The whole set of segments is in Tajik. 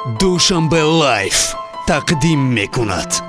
Душанбе Лайф тақдим мекунад.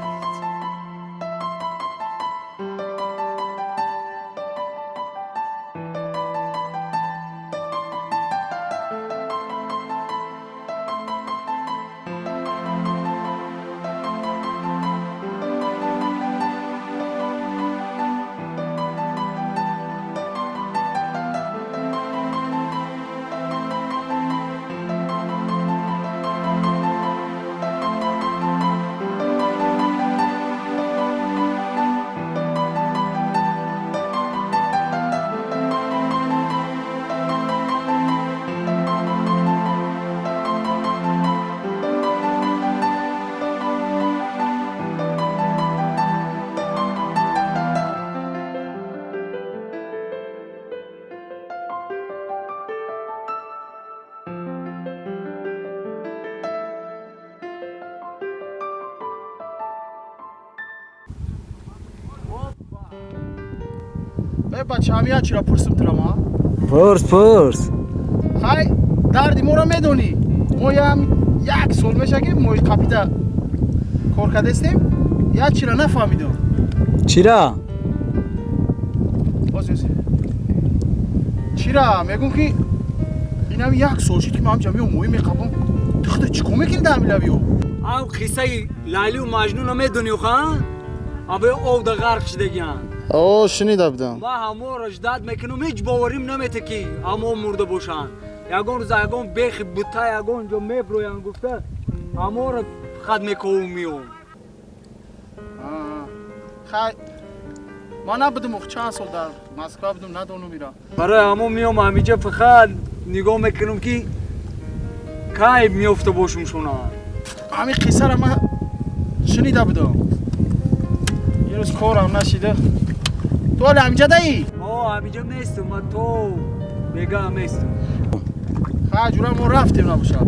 Бача, ҳамия чира пурсим тирама? Пурс, пурс. Хай, дарди моро медонӣ. Мо ям як сол меша ки мои қапида кор кардестем, як чира нафаҳмидам. Чира? Боз ёси. Чира, мегум ки инам як сол шид ки ман ҳамҷа меом моҳӣ меқапам. Тихта чӣ кор мекунӣ дар ҳамин лавиё? Ав қиссаи Лайлию Маҷнуна медонӣ, ха? Абе овда ғарқ шидагиян. О, шунида будам. Ман ҳаморо ждат мекунам, ҳеҷ боварим намете ки ҳамо мурда бошанд. Ягон рӯз ягон бехи бута ягон ҷо меброянд гуфта, ҳаморо фақат мековум меом. Хай, ман набудам, чанд сол дар Москва будам, надонам ира. Барои ҳамо меом ҳамиҷа фақат нигоҳ мекунам ки кай меёфта бошум шуна. Ҳамин қиссаро ман шунида будам. Ин рӯз корам нашида. Ту ҳоле ҳамиҷа даӣ? О, ҳамиҷа местум, ман то бега местум. Хай, ҷура мо рафтем набошад.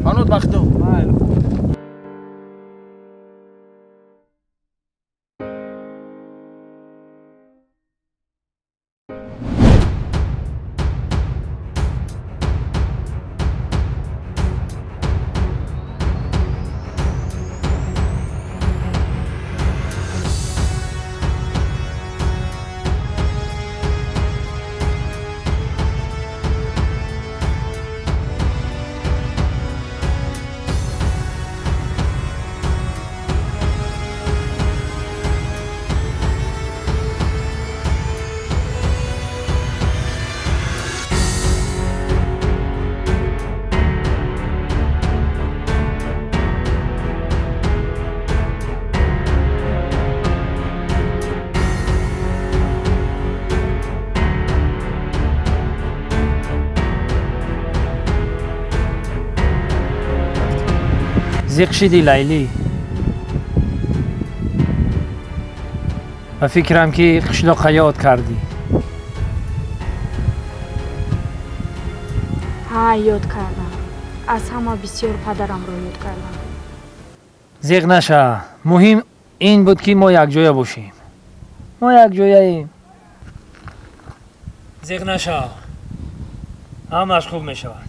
Панод ба худо. Майли. Зиқ шидӣ, Лайлӣ. Ба фикрам ки қишлоққа ёд кардӣ. Ҳа, ёд кардам. Аз ҳама бисёр падарамро ёд кардам. Зиқ наша. Муҳим ин буд ки мо якҷоя бошем. Мо якҷояем. Зиқ наша. Ҳамааш хуб мешавад.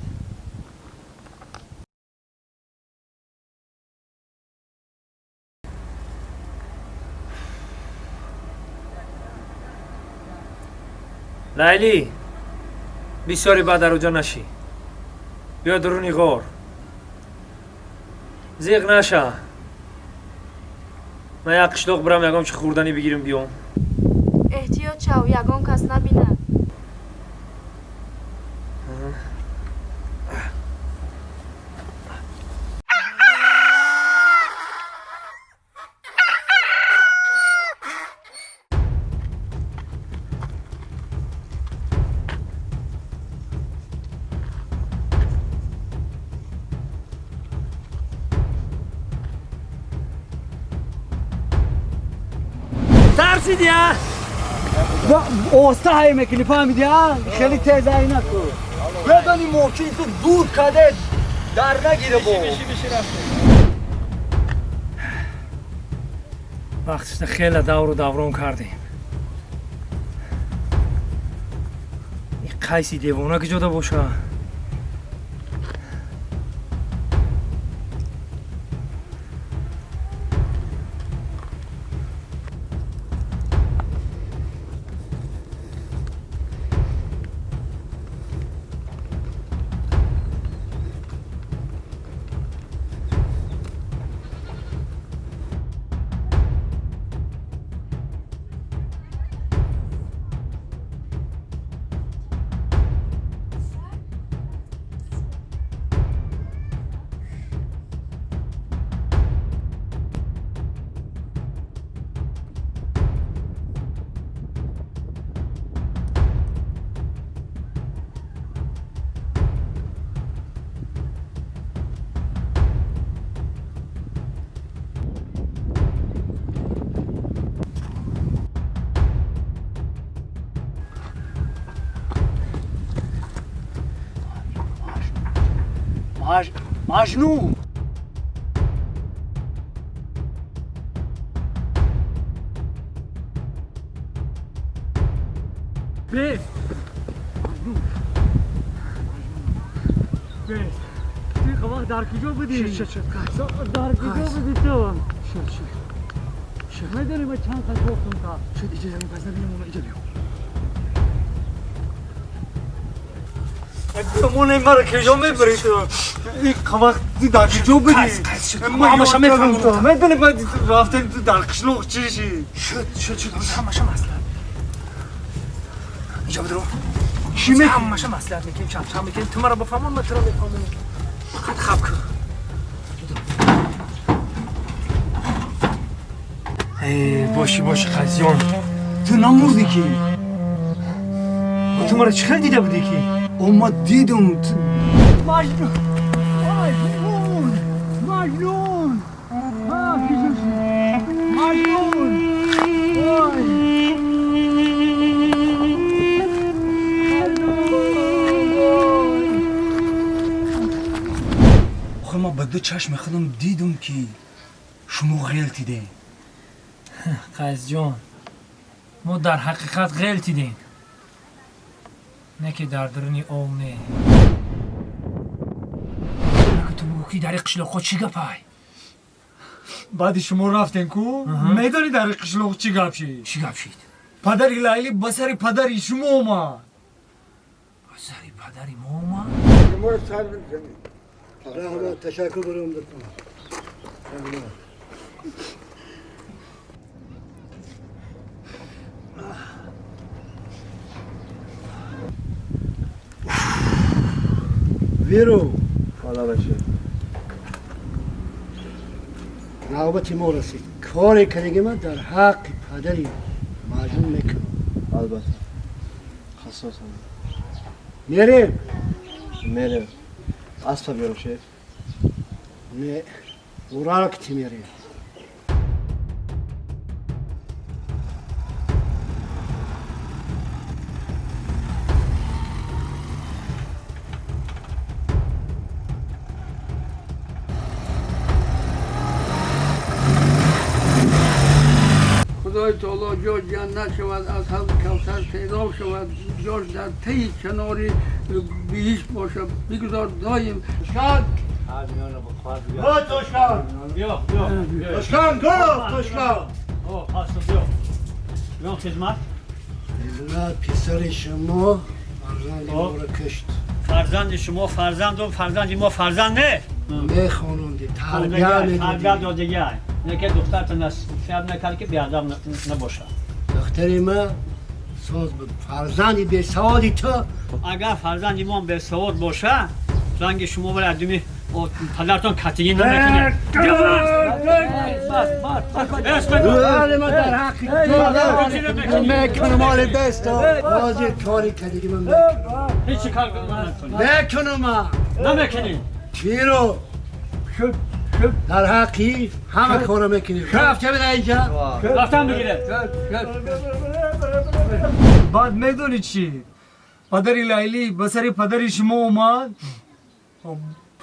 Лайлӣ, бисёре баъд дар оҷа нашӣ. Биё дуруни ғор. Зиқ наша. Ман як қишлоқ бирам, ягон чи хӯрданӣ бигирам биём. Эҳтиёт шав, ягон кас набинад. Тарсиди, а? Оста ҳай мекунӣ, фаҳмиди, а? Хеле тез ҳай накун. Медонӣ мошин ту дур каде дар нагире бо. Вақтишда хеле давру даврон кардем. Ин Қайси девона куҷода боша? Маҷнун. Бес. Бес. Ту вақт дар куҷо будӣ? Дар куҷо будӣ ту? Шуд. Медонӣ ман чанд қад гуфтам та? Шуд, иҷа замин пас набинам, оно иҷа биё. Мон маро куҷо мебарӣ ту? Ин вақт ту дар куҷо будӣ? Қайс шуд. Ҳамаша мефаҳмам. Медонӣ ман рафтем ту дар қишлоқ чӣ шид? Шуд, ҳамаша маслиҳат. Иҷа бидро. Чӣ мекунӣ? Ҳамаша маслиҳат мекунем, чап-чап мекунем. Ту маро бифаҳмон, ман туро мефаҳмонам. Фақат хаб кун. Боши, боши, Қайсҷон. Ту намурдӣ ки? Ту маро чӣ хел дида будӣ ки? Ма дидум. Маҷнун! Маҷнун! Маҷнун! Маҷнун! Вой! Охир ман ба ду чашми худам дидум ки шумо ғелтидем. Қайсҷон, мо дар ҳақиқат ғелтидем. Не ки дар даруни ов не. Ту бугӯ ки дар қишлоқҳо чӣ гапай? Баъди шумо рафтем ку, медонӣ дар қишлоқ чӣ гап шид? Чӣ гап шид? Падари Лайлӣ ба сари падари шумо омад. Ба сари падари мо омад? Раҳмат, ташаккур барам дукон. Раҳмат. Виру. Хала бача. Навбати мо расид. Коре кардагӣ ман дар ҳаққи падари Маҷнун мекунам. Албатта. Ҳассосам. Мерем? Мерем. Аспа биёрам, шеф? Не, Урал кити мерем. خدای تعالی جا جنت شود، از حوض کوثر سیراب شود، جاش در طی کناری بهشت باشد. بگذار دایم شاد. توشکان بیا بیا توشکان گفت توشکان. اوه هست بیا بیا خدمت. خدمت پسر شما فرزند ما را کشت. فرزند شما فرزند و فرزند ما فرزند نه. میخوانوندی تربیت میدادی. تربیت دادگی نه که دخترت نصیحت نکرد که بیادب نباشد. دختر ما ساز بود. فرزندی به سوادی تو. اگر فرزندی ما به سواد باشه رنگ شما برای ادمی پدرتان کتیگی نمیکنه. بس بس بس من در حقی میکنم مال دست بازی کاری کردی من میکنم. هیچ کار نکنم من نمیکنی. چی رو در حقی همه کارو میکنیم. رفته بده اینجا رفتم بگیره. بعد میدونی چی؟ падари Лайлӣ ба сари падари шумо омад.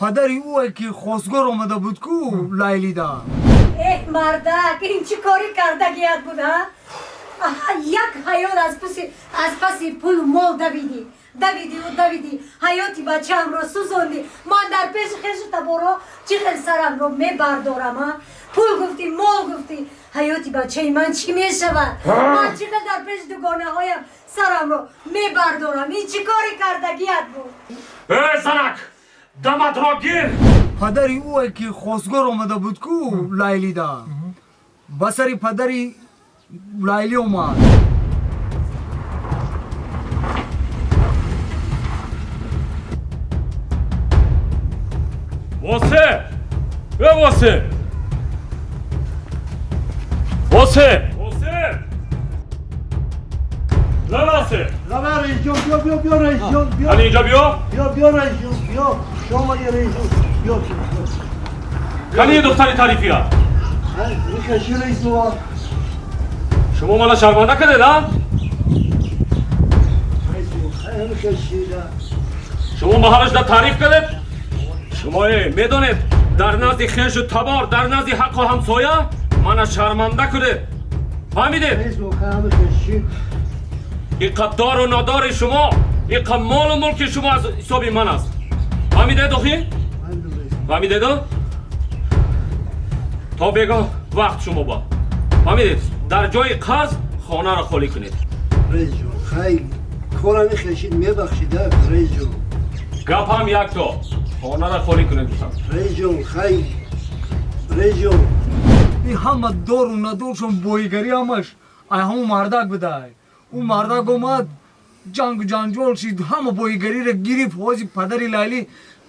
Падари ӯе ки хостгор омада буд ку Лайлида. Эҳ мардак, ин чӣ кори кардагият буд, ҳа? Як ҳаёт аз паси пулу мол давидӣ. Давидиву давидӣ, ҳаёти бачаамро сӯзондӣ. Ман дар пеши хешу таборо чӣ хел сарамро мебардорам, ҳа? Пул гуфтӣ, мол гуфтӣ, ҳаёти бачаи ман чӣ мешавад? Ман чӣ хел дар пеши дугонаҳоям сарамро мебардорам? Ин чӣ кори кардагият буд? Э, занак, даматро гир! Падари ӯе ки хостгор омада буд ку Лайлида ба сари падари Лайлӣ омад. Восе! Э, Восе! Восе! Восе! لا واسه! لا رئیس جان بیا بیا بیا رئیس جان بیا. علی اینجا بیا. بیا بیا رئیس جان بیا. شما یه رئیس جان بیا. کلی دختری تعریفی ها. میکشی رئیس جان. شما مالا شرمنده کرده نه؟ شما محلش در تعریف کرده؟ Шумо медонед дар назди хешу табор, дар назди ҳаққу ҳамсоя мана шарманда кунед. Фаҳмидед? Иқа дору надори шумо, иқа молу мулки шумо аз ҳисоби ман аст. Фаҳмидед охи? Фаҳмидед? То бегоҳ вақт шумо ба. Фаҳмидед? Дар ҷои қарз хонаро холӣ кунед. Раис ҷон, хай корам хешид мебахшид, раис ҷон. Гапам якто. Хонаро холӣ кунед гуфтам. Раис ҷон, хай раис ҷон. Ин ҳама дору надоршон боигарӣ ҳамаш ай ҳамун мардак будай. Ӯ мардак омад, ҷангу ҷанҷол шид, ҳама боигариро гирифт, ҳози падари Лайлӣ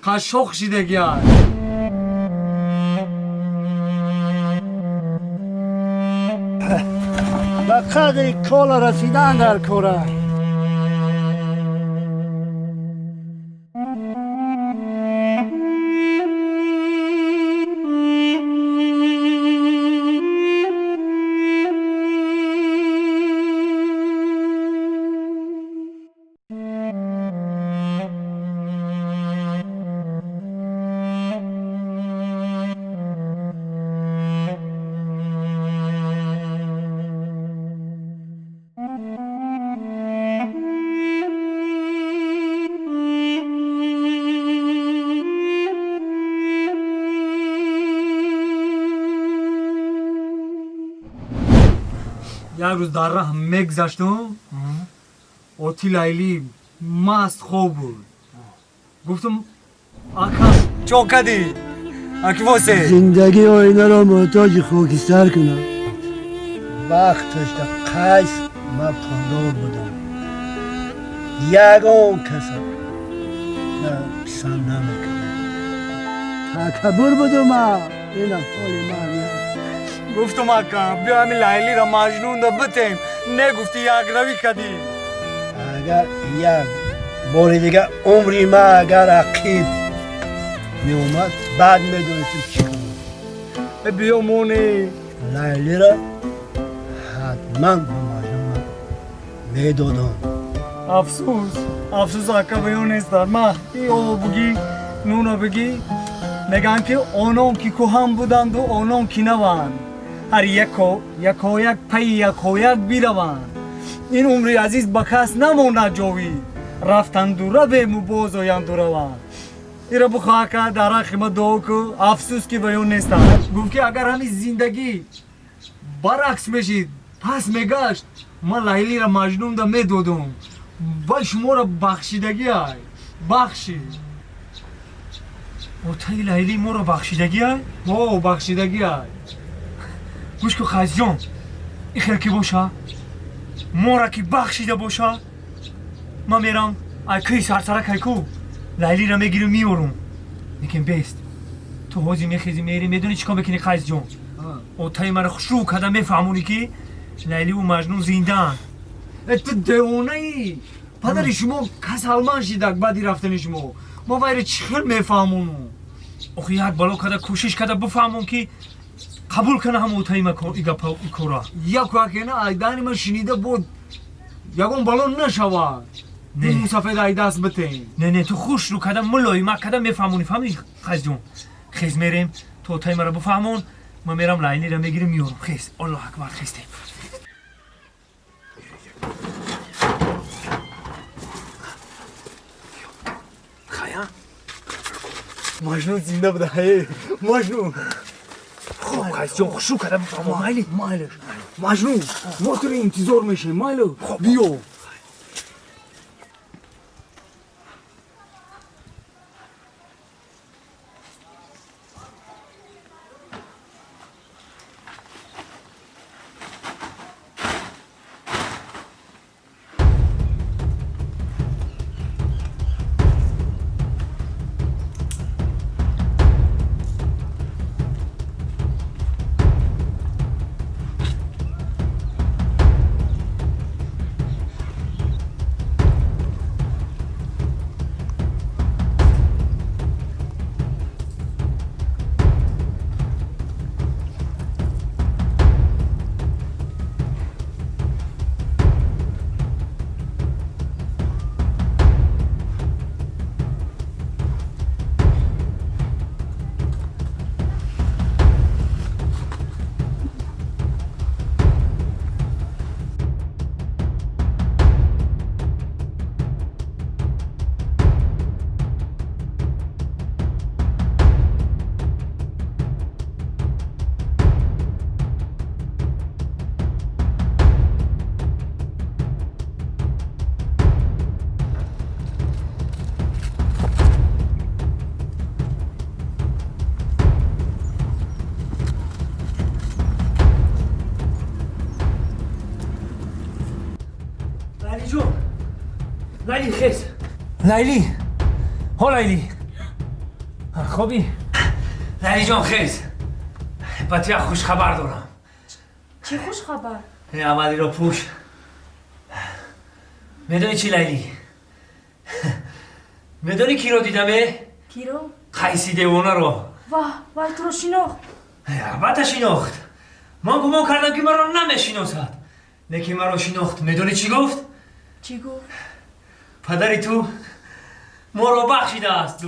қашшоқ шидагиай. Ба қадри кола расидан дар кора. Як рӯз дар раҳ мегузаштум, оти Лайлӣ маст хоб буд. Гуфтум, ака чо кадӣ? Аки восе? Зиндагӣ оинаро муҳтоҷи хокистар кунам. Вақташ дар Қайс ман пулдор будам. Ягон каса писанд намекардам. Такаббур будум ман. Инам ҳоли ман. Гуфтум ака, биё ҳамин Лайлиро Маҷнунда битем. Негуфтӣ якравӣ кадӣ. Агар як бори дига умри ман агар ақиб меомад, баъд медонистам чӣ кунам. Биё моне. Лайлиро ҳатман ба Маҷнун медодам. Афсӯс, афсӯс ака биё нестар. Ма ин обо бугӣ, нуно бугӣ. Мегӯянд ки онон ки кӯҳан буданду онон ки наванд. Ҳар яко якояк пайи якояк бираванд. Ин умри азиз ба кас намонад ҷовид. Рафтанду равему боз оянду раванд. Ира бухоҳ ака, дар ҳаққи ма дуо ку. Афсӯс ки ба ён нестам. Гуфт ки агар ҳамин зиндагӣ баръакс мешид, пас мегашт, ман Лайлиро Маҷнунда медодум. Вай шуморо бахшидагӣ ай. Бахшид. Отаи Лайлӣ моро бахшидагӣ ай? О, бахшидагӣ ай. Гӯш ку Қайсҷон, ин хел ки боша, мора ки бахшида боша, ман мерам ай кӯи сарсарак ай ку Лайлиро мегирим меорум. Лекин бест. Ту ҳозир мехези мерӣ, медонӣ чӣ кор мекунӣ Қайсҷон? Отаи маро хушрӯ карда мефаҳмонӣ ки Лайливу Маҷнун зиндаанд. Ту девонаӣ. Падари шумо касалманд шидак баъди рафтани шумо. Мо вайро чӣ хел мефаҳмонум? Охи як бало карда кӯшиш карда бифаҳмон ки қабул кана ҳам отаи ма гапа кора. Яку акена айдани ман шинида буд ягон бало нашавад. Не мусафед ай даст битем. Не, не, ту хуш рӯ карда мулоима карда мефаҳмонӣ, фаҳмидӣ Қайсҷон? Хез мерем, ту отаи маро бифаҳмон, ман мерам Лайлиро мегирим меорам. Хез, Аллоҳ акбар, хестем. Хая? Маҷнун зинда буда, эй, Маҷнун. Хуб, Қайсҷон, хушрӯ карда бифаҳмон, майли? Майлиш. Маҷнун, мо туро интизор мешавем, майлу? Биё. Лайли хез. Лайли. Ҳо Лайли. Хобӣ? Лайли ҷон хез. Ба ту як хушхабар дорам. Чӣ хушхабар? Аввалиро пӯш. Медонӣ чӣ Лайли? Медонӣ киро дидаме? Киро? Қайси девонаро. Ваҳ, вай туро шинохт. Албатта шинохт. Ман гумон кардам ки маро намешиносад. Лекин маро шинохт. Медонӣ чӣ гуфт? Чӣ гуфт? Падари ту моро бахшидааст.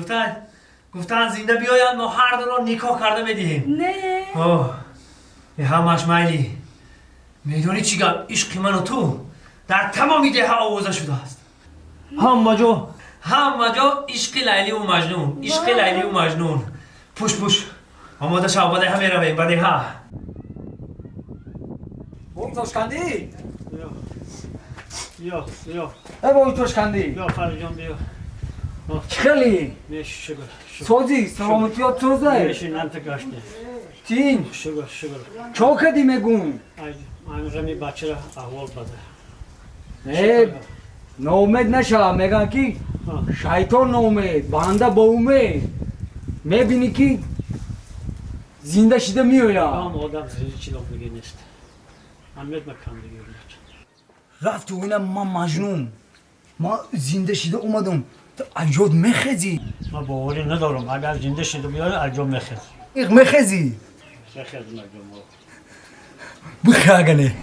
Гуфтанд зинда биёянд, мо ҳар дуро никоҳ карда медиҳем. Не. Ҳамаш майли. Медонӣ чӣ гап? Ишқи ману ту дар тамоми деҳа овоза шудааст. Ҳама ҷо ишқи Лайливу Маҷнун, ишқи Лайливу Маҷнун. Пӯш, пӯш. Омода шав, ба деҳа меравем, ба деҳа. Бом Тошкандӣ? Ё, ё. Э боми Тошкандӣ. Ё Фаридҷон биё. Чӣ хелӣ? Шукр. Созӣ, саломатиёт созай? Неши, гашти. Тинҷ. Шукр, шукр. Чо кардӣ мегум? Ами бачара аҳвол бада. Э, ноумед наша, меган ки шайтон ноумед, банда бо умед. Мебинӣ ки зинда шида меояд. Ам одам зинда чило диге нест. Амед макан диге. Рафту ина ман Маҷнун. Ман зинда шида омадам. Ту аҷод мехезӣ. Ман боварӣ надорам. Агар зинда шида биёяд, аҷод мехез. Иқ мехезӣ. Мехезам аҷод. Бихагане.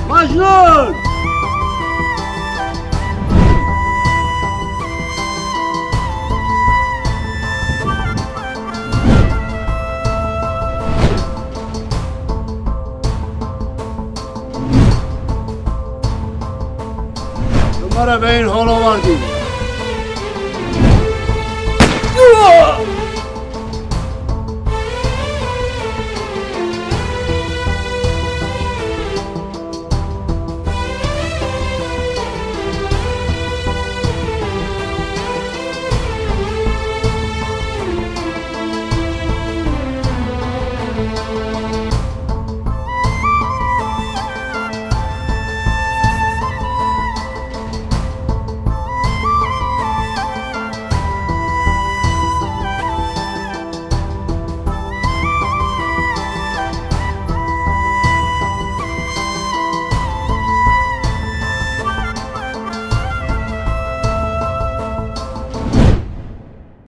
Маҷнун! Ту маро ба ин ҳол овардӣ.